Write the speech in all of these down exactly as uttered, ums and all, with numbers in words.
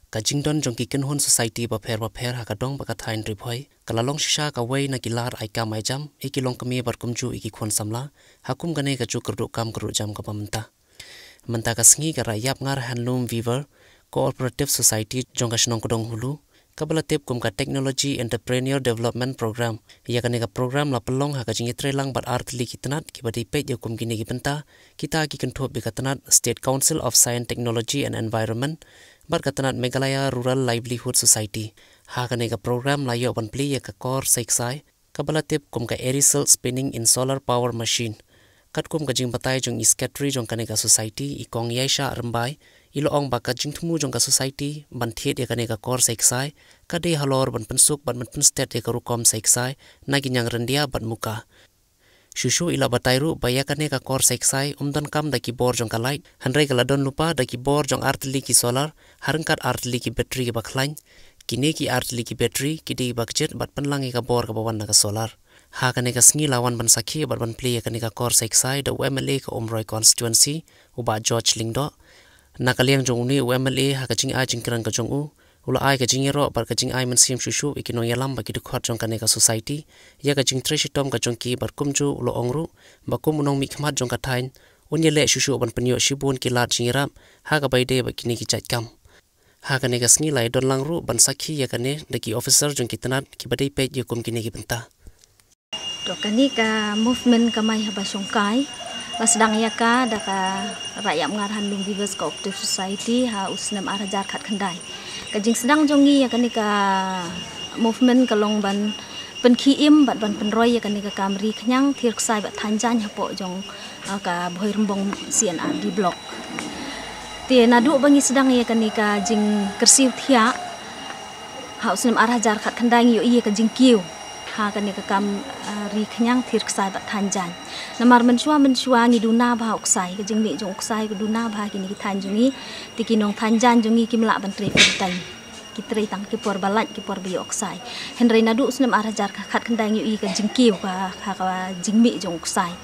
Ka jingdon jong ki kynhun society bapher bapher ha ka dong bad ka thaiñ Ri Bhoi ka la long shisha kawei na ki lad ai kam ai jam ïa ki longkmie bad kumjuh ïa ki khun samla ha kum kane ka juk kyrduh kam kyrduh jam kaba mynta. Mynta ka sngi ka Raïapngar Handloom Weaver Cooperative Society jong ka shnong Kdong Hulu, kaba la tip kum ka Technology Entrepreneur Development Program. Ïa kane ka program la pynlong ha ka jingïatreilang bad artylli ki tnat kiba dei peit ïa kum kine ki bynta, kita ki kynthup ïa ka tnat State Council of Science, Technology and Environment bad ka tnat Meghalaya Rural Livelihood Society. Ha kane ka program la ïoh ban plie ïa ka kor sei ksai kaba la tip kum ka Eri Silk Spinning in Solar Power Machine. Katkum ka jingbatai jong i sekretari jong kane ka society, i Kong Ïaishah Rymbai, i la ong ba ka jingthmu jong ka society ban thied ïa kane ka kor sei ksai ka dei halor ban pynsuk bad ban pynstet ïa ka rukom sei ksai na ki ñiang ryndia bad muka. Shuh shuh i la batai ruh ba ïa kane ka kor sei ksai ym donkam da ki bor jong ka light, hynrei ka la don lypa da ki bor jong artylli ki solar ha ryngkat artylli ki battery kiba khlaiñ. Kine ki artylli ki battery ki dei ba kjit bad pynlang ïa ka bor kaba wan na ka solar. Ha kane ka sngi la wan ban sakhi bad ban plie ïa kane ka kor sei ksai da u M L A ka Umroi constituency, u Bah George Lyngdoh. Na ka liang jong une u M L A, ha ka jingai jingkren ka jong u, u la ai ka jingïaroh bad ka jingai mynsiem shuh shuh ïa ki nongïalam bad ki dkhot jong kane ka society ïa ka jingtrei shitom ka jong ki bad kumjuh u la ong ruh ba kum u nongmihkhmat jong ka thaiñ un ïaleh shuh shuh ban pynïoh shibun ki lad jingïarap ha kaba ïadei bad kine ki jait kam. Ha kane ka sngi la ïadon lang ruh ban sakhi ïa kane da ki officer jong ki tnat kiba dei peit ïa kum kine ki bynta. To kane ka movement Kamai Haba Shongkai la sdang ïa ka da ka Raïapngar Handloom Weavers Cooperative Society ha u snem ar hajar khatkhyndai. Ka jingsdang jong ngi ïa kane ka movement ka long ban pynkhie im bad ban pynroi ïa kane ka kam ri khñiang thied ksai bad thaiñ jaiñ hapoh jong, ah, ka Bhoirymbong C and R D block. Te naduh ba ngi sdang ïa kane ka jingkyrsiew thiah ha u snem ar hajar khatkhyndai ngi ïohi ïa ka jingkiew ha kane ka kam, ah, ri khñiang thied ksai bad thaiñ jaiñ. Namar mynshuwa mynshuwa ngi duna bha u ksai, ka jingmih jong u ksai ka duna bha kine ki thaiñ jong ngi. Te ki nongthaiñ jaiñ jong ngi kim lah ban trei full time. Ki trei tang ki por ba lait, ki por ba ïoh ksai. Hynrei naduh u snem ar hajar khatkhyndai ngi ïohi ka jingkiew ka, ka, ka jingmih jong u ksai.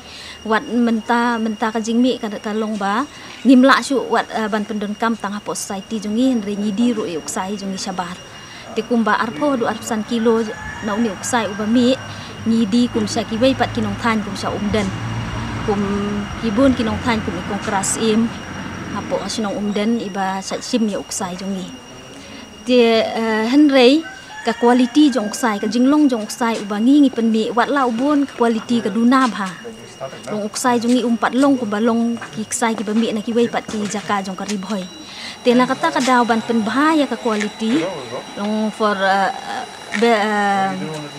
Wat mynta, mynta ka jingmih ka, ka long ba ngim lah shuh wat, eh, ban pyndonkam tang hapoh society jong ngi, hynrei ngi die ruh ïa u ksai jong ngi shabar. Te kumba arphew haduh arphew san kilo na une u ksai uba mih, ngi die kum sha kiwei pat ki nongthaiñ kum sha Umden. Kum kibun ki nongthaiñ kum i Kong Kras Im hapoh shnong Umden iba shait shim ïa u ksai jong ngi. Te, eh, hynrei ka quality jong u ksai, ka jinglong jong u ksai uba ngi ngi pynmih, wat la u bun ka quality ka duna bha. Long u ksai jong ngi um pat long kumba long ki ksai kiba mih na kiwei pat ki jaka jong ka Ri Bhoi. Te na kata ka daw ban pynbha ïa ka quality, long for, eh, be-, eh,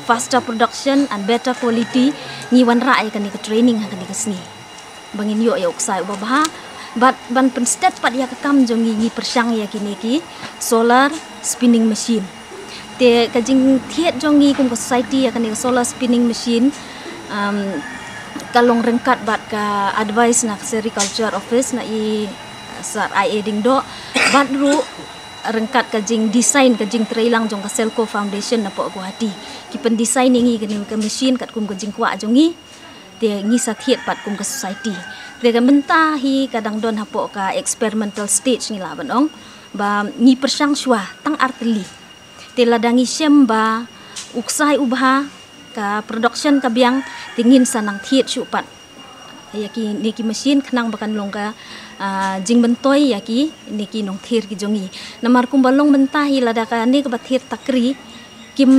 faster production and better quality, ngi wanrah ïa kane ka training ha kane ka sngi. Ba ngin ïoh ïa u ksai uba bha, bad ban pynstet pat ïa ka kam jong ngi, ngi pyrshang ïa kine ki solar spinning machine. Te ka jingthied jong ngi kum ka society ïa kane ka solar spinning machine, um, ka long ryngkat bad ka advice na ka Sericulture Office na i Sir I A Diengdoh, bad ruh ryngkat ka jingdesign, ka jingtreilang jong ka Selco Foundation napoh Guwahati. Ki pyndesign ïa ngi kane ka machine katkum ka jingkwah jong ngi. Te ngi sa thied pat kum ka society. Te ka mynta hi ka dang don hapoh ka experimental stage ngi lah ban ong. Ba ngi pyrshang shuwa tang artylli. Te lada ngi shem ba u ksai u bha, ka production ka biang, te ngin sa nang thied shuh pat ïa kine ki machine khnang ba kan long ka, ah, jingmyntoi ïa kine ki nongthied ki jong ngi. Namar kumba long mynta hi lada kane kaba thied takri kim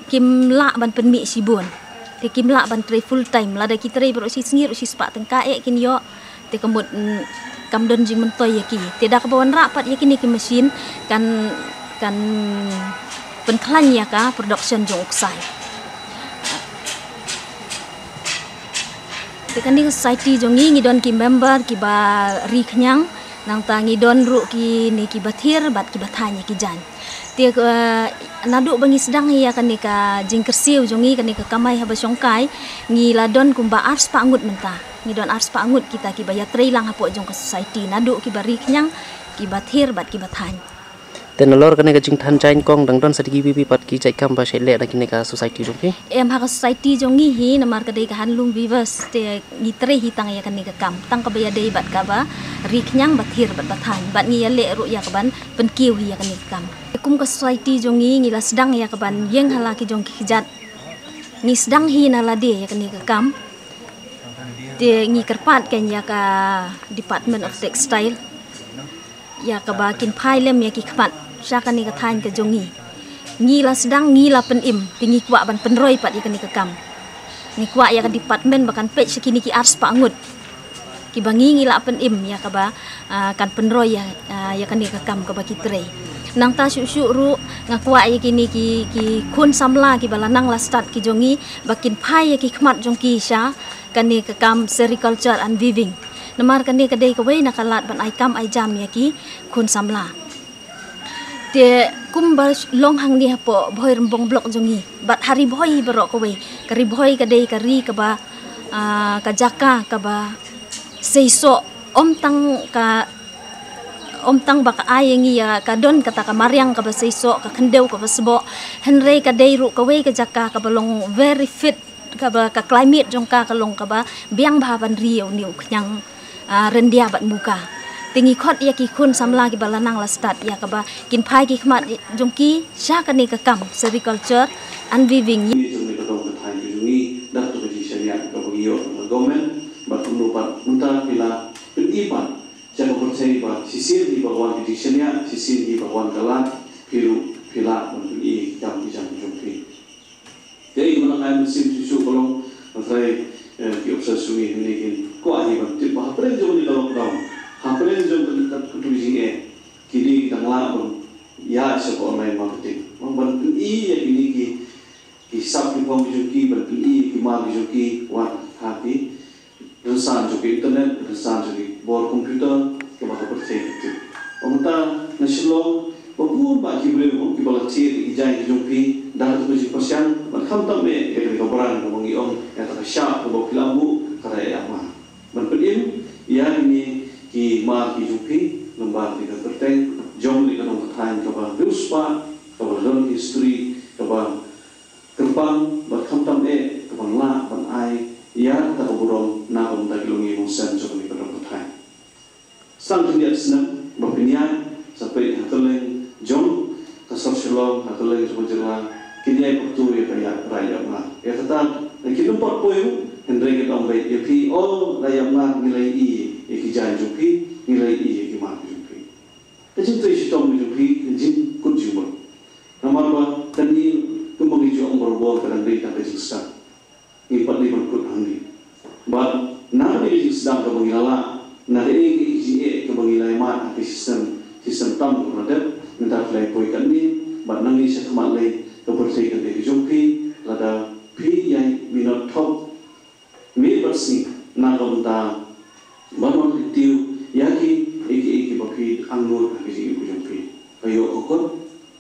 kim lah ban pynmih shibun. Te kim lah ban trei full time. Lada ki trei baroh shi sngi ruh shi spah tyngka eh kin ïoh. Te ka mut, mm, kam don jingmyntoi ïa ki. Te da kaba wanrah pat ïa kine ki machine kan, kan pynkhlaiñ ïa ka production jong u ksai. Te kane ka society jong ngi ngi don ki member kiba ri khñiang, nangta ngi don ruh kine kiba thied bad kiba thaiñ ïa ki jaiñ. Te, eh, naduh ba ngi sdang ïa kane ka jingkyrsiew jong ngi, kane ka Kamai Haba Shongkai, ngi la don kumba arspah ngut mynta. Ngi don arspah ngut kita kiba ïatreilang hapoh jong ka society, naduh kiba ri khñiang, kiba thied bad kiba thaiñ. Te nalor kane ka jingthan jaiñ kong dang don sa da ki B B pat ki jait kam ba shait leh da kine ka society jong phi? Em, ha ka society jong ngi hi, namar ka dei ka handloom weavers, te ngi trei hi tang ïa kane ka kam, tang kaba ïadei bad kaba ri khñiang, ba thier bad ba thaiñ, bad ngi ïaleh ruh ïa kaban pynkiew hi ïa kane ka kam. Kum ka society jong ngi, ngi la sdang ïa kaban ïeng ha la ki jong ki kjat. Ngi sdang hi na lade ïa kane ka kam. Te ngi kyrpad kein ïa ka Department of Textile ïa kaba kin phai lem ïa ki khmat sha kane ka thaiñ ka jong ngi. Ngi la sdang, ngi la pynim, te ngi kwah ban pynroi pat ïa kane ka kam. Ngi kwah ïa ka department ba kan peit sha kine ki arspah ngut kiba ngi, ngi la pynim ïa kaba, ah, kan pynroi ïa, ah, ïa kane ka kam kaba ki trei. Nangta shuh shuh ruh nga kwah ïa kine ki, ki khun samla kiba la nang la stad ki jong ngi ba kin phai ïa ki khmat jong ki sha kane ka kam sericulture and weaving. Namar kane ka dei kawei na ka lad ban ai kam ai jam ïa ki khun samla. Te kumba long hangne hapoh Bhoirymbong block jong ngi, bad ha Ri Bhoi hi baroh kawei. Ka Ri Bhoi ka dei ka ri kaba, ah, ka jaka kaba seisoh, ym tang ka, ym tang ba ka ai ïa ngi ïa ka don kata ka mariang kaba seisoh, ka khyndew kaba sboh. Hynrei ka dei ruh kawei ka jaka kaba long very fit, kaba ka climate jong ka ka long kaba biang bha ban ri ïa une u khñiang, ah, ryndia bad muka. Te ngi khot ïa ki khun samla kiba la nang la stad ïa kaba kin phai ki khmat jong ki sha kane ka kam sericulture and weaving. Ngi jong ngi ka dong ka thaiñ ka jong ngi, da ka jingshaniah kaba ngi ïoh na ka government, bad kumno pat mynta phi la pyni pat sha ka pyrthei ba shisien hi ba wan ka jingshaniah, shisien hi ba wan ka lad, phi ruh phi lah ban pyni ïa ki kam ki jam jong phi. Dei ba la ngai mynsiem shuh shuh ka long, hynrei, eh, ki officer jong ngi hangne kin kwah hi ban tip ba hapdeng jong kane ka lockdown, hapdeng jong kane ka, ka, ka jingeh, kine ki dang lah ban ïaid sha ka online marketing. Ban, ban pyni ïa kine ki, ki sap ki phong ki jong ki, ban pyni ïa ki mar ki jong ki, wat ha ki rynsan jong ka internet, rynsan jong ka bor computer, kaba ka pyrthei ka tip. Ong ta na Shillong, ba bun bah ki briew kiba la thied ïa ki jaiñ ki jong phi, da katu ka jingpyrshang, bad khamtam eh ïa kane ka brand kaba ngi ong, ïa kata ka shap kaba phi la buh, ka dei ïa ma. Ban pynim ïa kine ki mar ki jong phi, lyngba kane ka kyrteng jong kane ka dong ka thaiñ kaba riewspah, kaba don history, kaba kyrpang, bad khamtam eh, kaban lah ban ai ïa kata ka burom na ka bynta ki longïing longsem jong kane ka dong ka thaiñ. Sa khyndiat snem ba phin ïaid, sa peit ha kylleng jong ka sor Shillong, ha kylleng jong ka jylla, kin ïai baktu ïa ka ïa, rai ïa ma. Ïa kata, kin ym pat poi ruh, hynrei kin ong beit ïa phi, oh, rai ïa ma, ngi la ïohi ïa ki jaiñ jong phi, ngi la ïohi ïa ki mar jong phi. Ka jingtrei shitom jong phi, ka jingkut jingmut. Namar ba kane kumba ngi ju ong barabor, ka dang dei tang ka jingsdang. Ngi pat dei ban kut hangne. Bad na kane ka jingsdang kaba ngi la lah, na kaei kaei ka jingeh kaba ngi la ïamad ha ka shisnem, shisnem tam kaba la dep, mynta phi la ïapoi katne, bad nangne shakhmat lei ka pyrthei kan dei ka jong phi, lada phi ïai minot thok miet bad sngi na ka bynta ban wan kyntiew ïa kiei kiei kiba phi angnud ha ka jingim ka jong phi. Ka ïoh ka kot,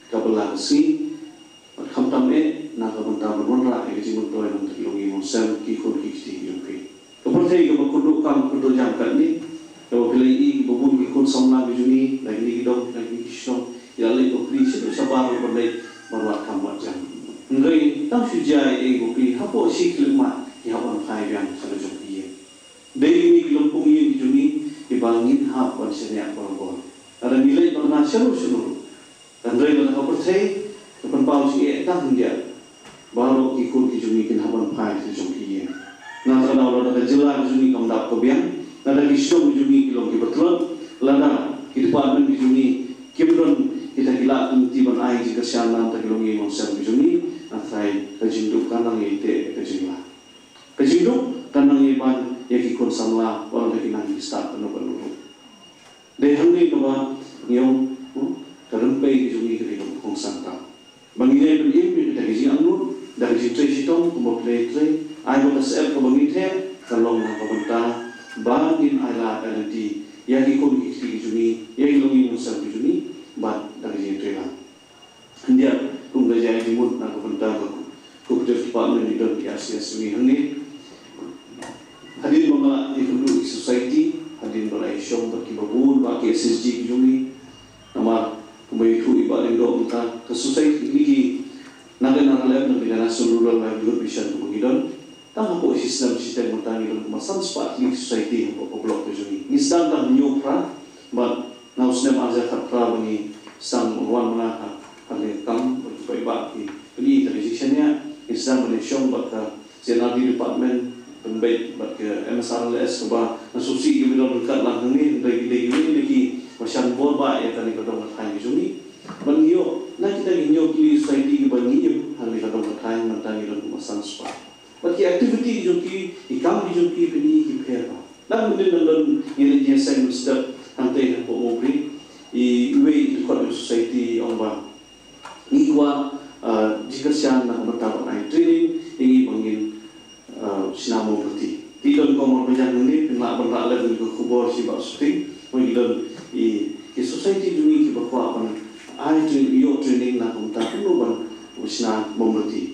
ka bylla ka sngi, bad khamtam eh na ka bynta ban wanrah ïa ka jingmyntoi na ka bynta ki longïing longsem, ki khun ki kti ki jong phi. Ka pyrthei kaba kynduh kam kynduh jam katne, kaba phi la ïohi kiba bun ki khun samla ki jong ngi, na kine ki dong, na kine ki shnong, ki la leit bapli shaduh shabar ban leit ban wad kam wad jam. Hynrei tang shu jia ïa ki bapli, hapoh shi khyllipmat ki hap ban phai biang sha la jong ki ïing. Dei kine ki lympung ïing ki jong ngi kiba ngin hap ban shaniah barabor. Lada ngi leit ban na sharum sharum, hynrei lada ka pyrthei ka pynpaw jingeh tang khyndiat, baroh ki khun ki jong ngi kin hap ban phai sha la jong ki ïing. Na kata ka daw lada ka jylla ka jong ngi kam dap ka biang, lada ki shnong ki jong ngi ki long kiba tlot, lada ki department ki jong ngi kim don kita ki lad ki lynti ban ai jingkyrshan na ka bynta ki longïing longsem ki jong ngi, nga tharai ka jingduk kan nang ïa teh ka jinglah. Ka jingduk kan nang ïa ban ïa ki khun samla, wat la ki nang ki stad kano kano ruh. Dei hangne kaba ngi ong, hmm, ka rympei ka jong ngi ka dei kaba kongsan tam. Ba ngin ïai pynim ïa kita ki jingangnud da ka jingtrei shitom kumba phi la ïatrei, ai ba ka syep kaba ngi theh kan long na ka bynta ba ngin ai lad ai lynti ïa ki khun ki kti ki jong ngi, ïa ki longïing longsem ki jong ngi, bad da ka jingïatreilang. Khyndiat kum ka jingmut na ka bynta ka Cooperative Department, ngi don ki R C S jong ngi hangne. Hadien ba nga la ïakynduh ïa ki society, hadien ba la ïashong bad kiba bun bah ki S H G ki jong ngi. Namar kumba ïathuh ïa i Bah Snem shiteng mynta ngi don kumba san spah tylli ki society hapoh ka block ka jong ngi. Ngi sdang tang hynñiew phra, bad na u snem ar hajar khatphra ba ngi sdang wan manga ha, ha le kam, bad ki paidbah ki pyni ïa ka registration ïa, ngi sdang ban ïashong bad ka C and R D department, pynbeit bad ka M S R L S kaba nga sngewsih kiba don ryngkat lang hangne, hynrei ki dei kiwei na kiba shah bor bha ïa kane ka dong ka thaiñ ka jong ngi. Bad ngi ïoh, na kita ki hynñiew tylli society kiba ngi im ha kane ka dong ka thaiñ, mynta ngi don kumba san spah. Bad ki activity ki jong ki, ki kam ki jong ki, pyni ki pher bha. Dang mynnin nang don ïa ka jingïaseng mynstep hangtei hapoh Mawbri, iwei i dkhot jong society i ong ba ngi kwah, ah, jingkyrshan na ka bynta ban ai training ïa ngi ba ngin, ah, shna mombati. Ki don kong Mawbri jong ngi, phin lah ban rah lem ïa ka khubor sha Bah Suting. Ki don i ki society jong ngi kiba kwah ban ai training, ïoh training na ka bynta kumno ban shna mombati.